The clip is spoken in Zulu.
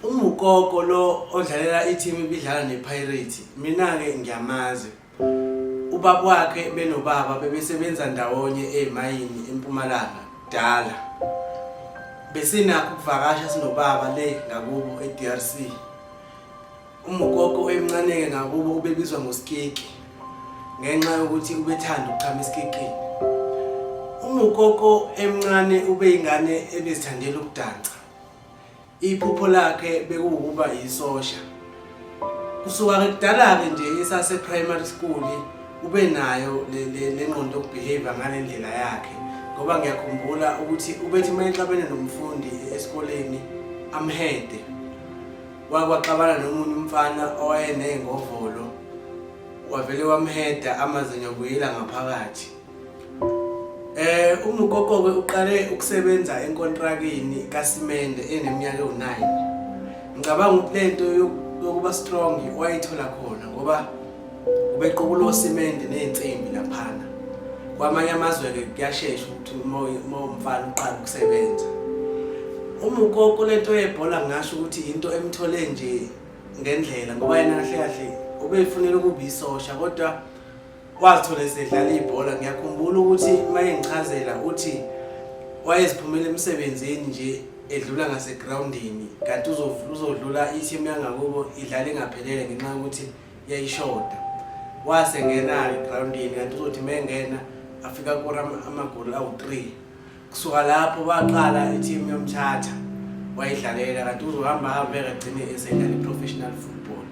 UMukoko lo odlalela i-team ibidlala nePirates, mina-ke ngiyamazi. Ubaba wakhe benobaba bebesebenza ndawonye ezimayini eMpumalanga kudala. Besinakho ukuvakasha sinobaba le ngakubo e-DRC. UMukoko emncane-ke ngakubo ubebizwa ngoSkiki ngenxa yokuthi ubethanda ukuchama esikikini. UMukoko emncane ubeyingane ebezithandela ukudansa. Iphupho lakhe bekuwukuba yisosha. Kusuka-ke kudala-ke nje esase-primary school ubenayo le ngqondo yokubehave ngale ndlela yakhe ngoba ngiyakhumbula ukuthi ubethi uma exabene nomfundi esikoleni amhede. Wake waxabana nomunye umfana owayeney'ngovolo wavele wamheda amazinyo abuyela ngaphakathi. UMukoko-ke uqale ukusebenza enkontrakini kaSimende eneminyaka ewu-9. Ngicabanga ukuthi le nto yokuba strong wayithola khona ngoba ubequkula osimende ney'nsimbi laphana. Kwamanye amazwe-ke kuyashesha ukuthi uma umfana uqala ukusebenza. UMukoko le nto yebhola ngingasho ukuthi into emthole nje ngendlela ngoba yena kahle kahle ubeyifunela ukuba isosha kodwa wazithola esedlala ibhola. Ngiyakhumbula ukuthi uma engichazela uthi wayeziphumela emsebenzini nje edlula ngasegrawundini kanti uzodlula i-team yangakubo idlala ingaphelele ngenxa yokuthi yayishoda. Wase ngena-ke egrawundini kanti uzothi uma engena afika akora amagoli awu-3. Kusuka lapho waqala i-team yomthatha wayidlalela kanti uzohamba ahambe agcine esedlala i-professional football.